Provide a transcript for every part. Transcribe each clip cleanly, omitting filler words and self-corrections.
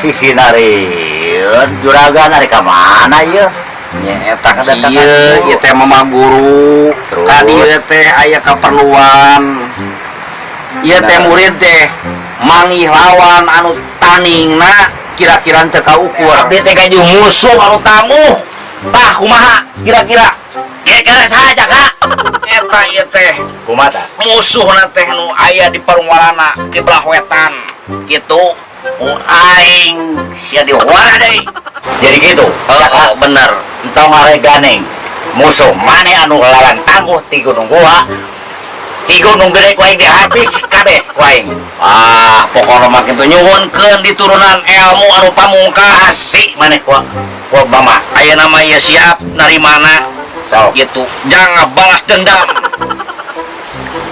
Sisi narieun juragan ari ka mana ieu? Nya eta Kedatangan kieu guru. Ieu teh Mama Guru. Terus? Ka dieu teh aya kaperluan. Ieu teh Nah. murid teh manggih lawan anu taningna kira-kira teu kaukur. Abdi teh gajuh musuh anu tangguh. Tah kumaha kira-kira? Kira-kira saha Jaka? Eta ieu teh Kumaha tah? musuhna teh nu aya di Parungwalana di belah wetan kitu. Ku aing sia dihuara deui. Jadi gitu. Heeh, bener. Entong ngareganeng musuh maneh anu lawan tangguh ti Gunung Goa. Ti Gunung Gede ku aing dihabis kabeh ku aing. Ah, pokokna mah kitu nyuhunkeun diturunan ilmu anu pamungkas. Pasti maneh ku ku mama. Ayeuna mah ieu siap narimana Sok. gitu. Jangan balas dendam.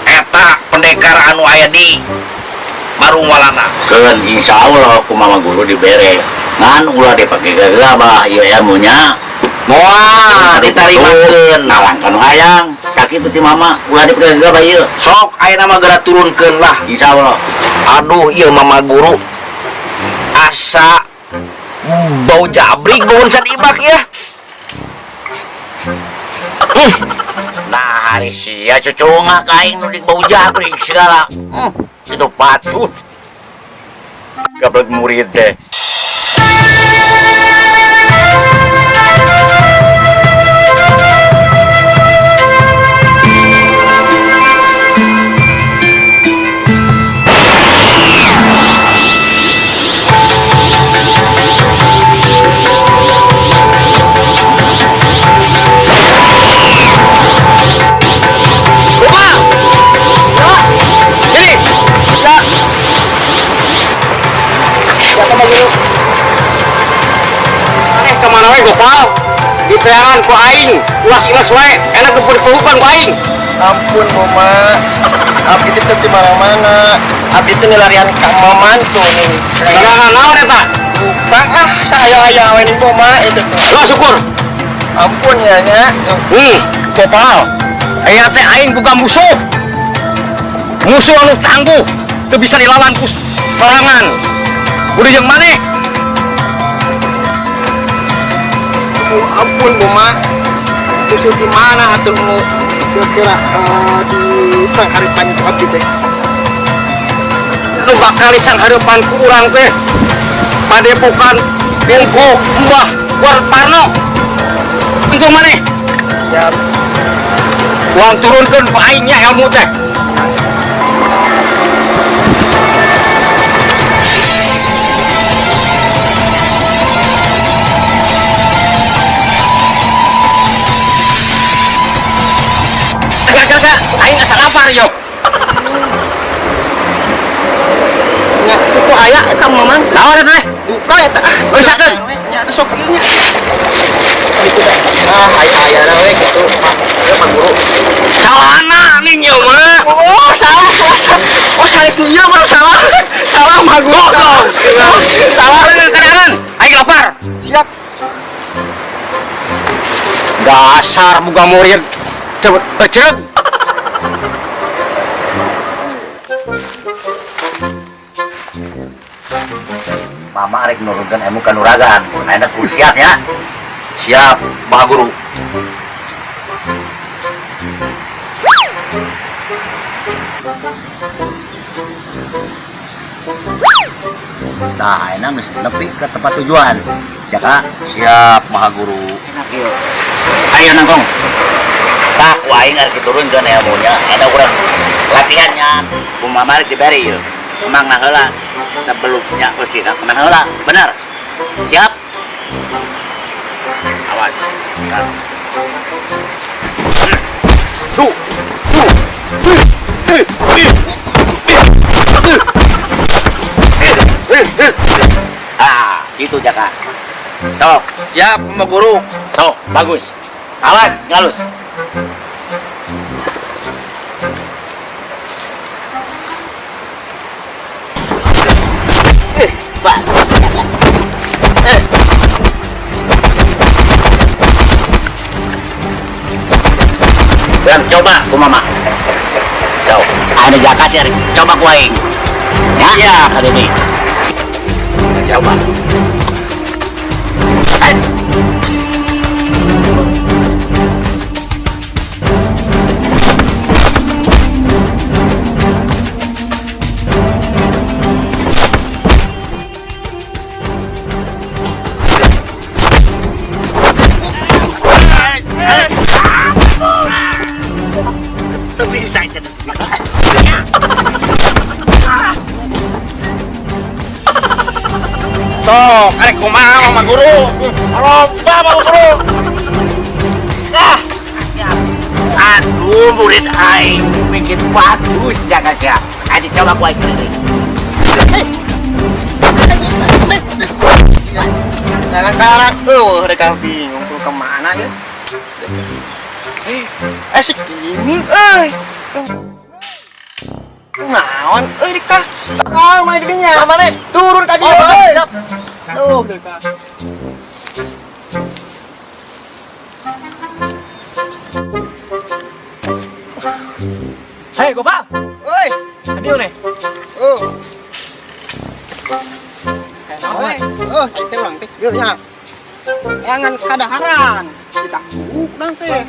Eta pendekar anu aya di Parungwalana. Keun insyaallah ku mama guru dibere. Ngan ulah dipake gagabah ieu ilmunya. Moal ditarimakeun. Ngalang kanu hayang. Sakitu ti mama ulah dipake gagabah ieu. Sok ayeuna mah geura turunkeun lah. Insyaallah. Aduh, ieu mama guru asa bau jabrik bau sadibak ya. Nah, hari sia cucungah ka aing nu di bau jabrik segala. Itu patut. Gablek murid teh. Kemana we Gopal? Diteangan ku aing, ulas-ilas wae, enak kepur-purukan ku aing. Ampun Mama, abdi teh di mana-mana. Abdi teh nilarian ka Maman tuh nih. Sorangan naon eta? Lupa ah, saya aya we ning Mama itu tuh. Lo syukur. Ampun ya nya. Gopal. Aya teh aing boga musuh. Musuh anu tangguh, teu bisa dilawan ku sorangan. Kudu jeung maneh. Oh, ampun Mama. Musuh di mana atuh nu kira-kira di sangharipan ku abdi teh? Nu bakal di sangharipan ku urang teh Padepokan Bengko Mbah Warparno. Untung maneh. Siap. Uang turunkeun ku aing nya ilmu teh. Kak, aing asa lapar yo. Nya itu aya eta Mamang. Naon eta teh? Duka eta ah. Usakeun. Nya teh sok ieu nya. Gitu dah. Ah, aya-aya we gitu. Pak, ieu Pak Guru. Salahna ning ieu mah. Oh, salah, salah, salah. Oh, salah nu ieu mah salah. Salah Pak Guru. Goblok. Salah. Kadangan, aing lapar. Siap. Dasar boga murid. Cepet, ecek. Mama arek nurunkeun ilmu kanuragan. Ayeuna kudu siap ya. Siap, Pak Guru. Tah, ayeuna geus nepi ke tempat tujuan. Jaka. Siap, Maha Guru. Enak ieu. Ayo nangkong. Tah, ku aing arek diturunkeun ilmunya. Ayeuna urang latihannya. Ku mama arek dibere ieu. Emang nah heula sebelumnya usina kemana heula. Benar. Siap? Awas. 1, 2, 3, 4. Ah, gitu Jaka. Sok. Siap, Mama Guru. Sok, bagus. Awas, ngalus. Dan coba ku mama. So, ada Jaka sih, coba ku aing. Ya, Iya. kali ini. Coba. Eh. Teu bisa itu. Bisa. Sok, arek kumaha, Mama Guru? Lomba, Mama Guru. Ah. Aduh, murid aing bikin bagus jangan sia. Ayo coba ku aing ini. Jangan karat, tuh mereka bingung tuh kemana ya. Eh, si ini, eh. Naon, eh dika. Ah, main dinya. Mana? Turun ka dieu, euy. Tuh, dika. Hei, Gopal. Oi. Aduh nih. Oh. Oi, oh, kita urang teh ieu nya. Jangan kadaharan. Kita urang teh.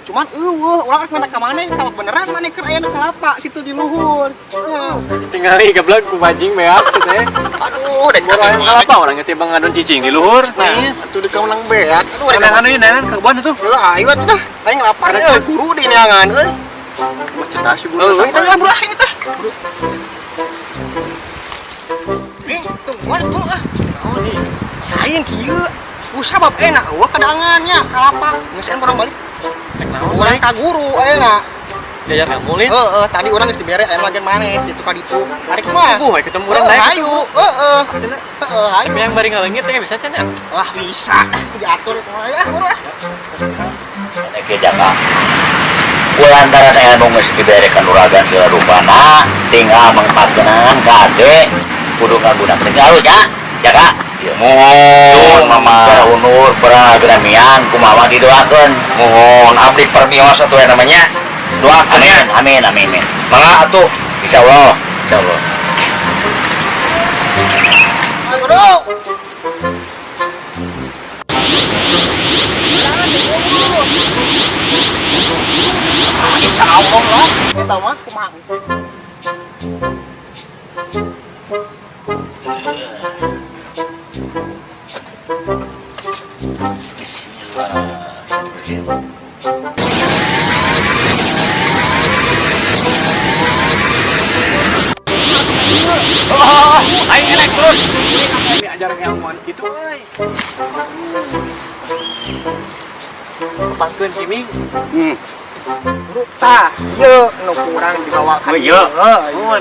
Cuman eueuh urang rek minta ka maneh, ka beneran maneh keur aya kelapa gitu di luhur. Heeh. Tinggali geblek ku bajing beak sih teh. Aduh, dek Orang kelapa orang ngetimbang ngadon cicing di luhur. Nah, atuh dek ulang beak. Aduh, dek Kenangan ini nengan ke kebun itu. Heuh, ayo atuh dah. Aing lapar euy, guru di neangan euy. Wah, cetas sih guru. Heuh, teh buru aing teh. Nih, tungguan tuh ah. Lain kieu. Usah bab enak eueuh kadangannya kalapa. Geus urang balik. Urang ka guru ayeuna. Diajar ngapulin. Heeh, tadi urang geus dibere aya magen maneh kitu ka ditu. Tarik mah. Tunggu, ketemu urang naik. Ayo, heeh. Heeh, ayo. Tapi yang bari ngaleungit teh bisa cenah. Wah, bisa. Diatur kumaha ya, guru ah. Nek jaga. Kulantaran ilmu geus dibere kanuragan segala rupana, tinggal mangpakeun kade kudu ngagunakeun alus ya. Jaga. Mohon Mama unur peragamian kumaha didoakeun. Mohon abdi permios atuh ya namanya. Doakeun ya. Amin amin amin. Mangga atuh. Insyaallah, insyaallah. Guru. Insya Allah lah, kita mah kumaha. Bismillahirrahmanirrahim. Oh, aing elek turun. Ini ajaran ilmuwan gitu euy. Pangkeun Kiming. Tah, ieu nu kurang dibawa ka Oh, iya. Heeh, iya.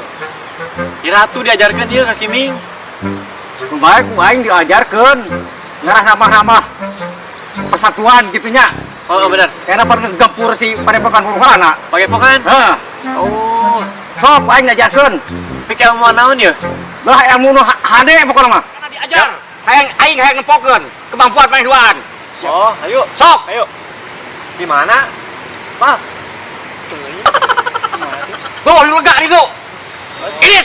Iratu diajarkeun ieu ka Kiming. Baik, aing diajarkeun ngarah nama-nama persatuan gitu nya. Oh, bener. Karena pernah gempur si padepokan huru-hara. Padepokan? Heeh. Oh. Sok aing ngajarkeun. Pik ilmuwan naon ye? Lah ilmu nu hade pokona mah. Karena diajar. Hayang aing hayang nempokeun kemampuan maneh duaan. Oh, ayo. Sok. Ayo. Di mana? Pak. Tuh, di lega di tuh. Ini.